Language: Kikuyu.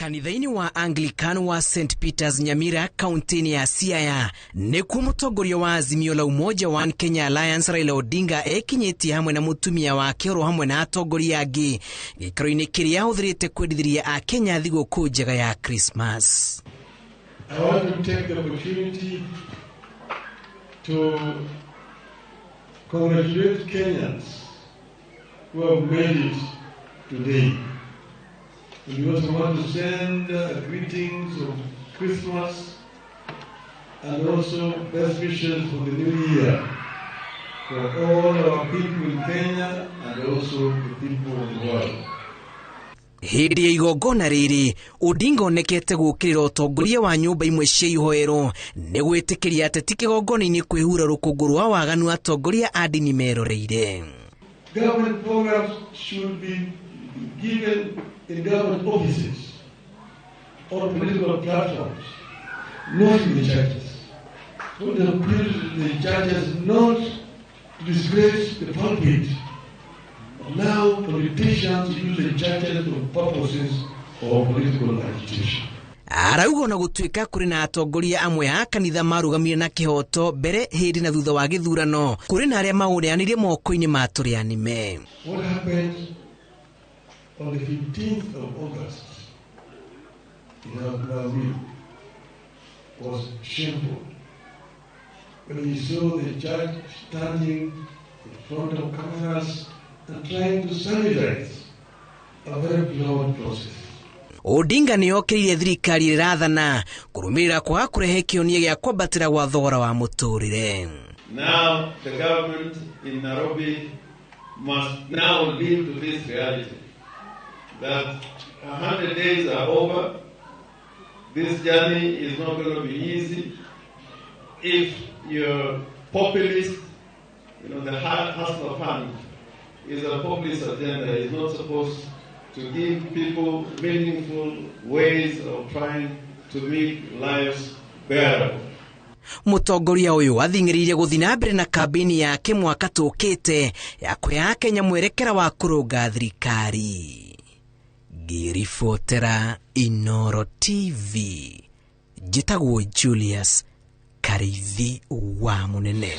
Kanitha-inĩ wa Anglican wa St Peters Nyamira, kaunti-inĩ ya Siaya, nĩkuo mũtongoria wa Azimio la Umoja One Kenya Alliance Raila Odinga ekinyĩtie hamwe na mũtumia wake oro hamwe na atongoria angĩ gĩikaro-inĩ kĩrĩa ahũthĩrĩte kwendithĩria Akenya thigũkũ njega ya Christmas. I want to take the opportunity to congratulate Kenyans who have made it today. And we also want to send greetings of Christmas and also best wishes for the new year for all our people in Kenya and also the people of the world. Hĩndĩ ya igongona rĩrĩ, Odinga onekete gũũkĩrĩra ũtongoria wa nyũmba imwe cia ihoero nĩ gwĩtĩkĩria ateti kĩgongona-inĩ kwĩhura rũkũngũ rwa waganu atongoria a ndini meroreire. Government programs should be given in government offices or political platforms, not in the churches. So they appeal to the churches not to disgrace the pulpit. Allow politicians to use the churches for purposes of political agitation. Arauga ona gũtuĩka kũrĩ na atongoria amwe a kanitha marũgamire na kĩhoto mbere, hĩndĩ na thutha wa gĩthurano, kũrĩ na arĩa maũneanire moko-inĩ ma tũrĩa nĩme. What happened on the 15th of August in Nairobi was shameful. When you saw the judge standing in front of cameras and trying to sanitize a very flawed process. Odinga nĩ okĩrĩire thirikari ĩrĩa ĩrathana kũrũmĩrĩra kwaga kũrehe kĩhonia gĩa kwambatĩra gwa thogora wa mũtũrĩre. Now the government in Nairobi must now live to this reality that 100 days are over. This journey is not going to be easy. If you're populist, the Hustler Fund is a populist agenda. It's not supposed to give people meaningful ways of trying to make lives bearable. Mũtongoria ũyũ athing'ĩrĩirie gũthiĩ na mbere na kambĩini yake mwaka tũkĩte ya kũhe Akenya mwerekera wa kũrũnga thirikari. Ngĩribotera Inoro TV, njĩtagwo Julius Kariithi wa Mũnene.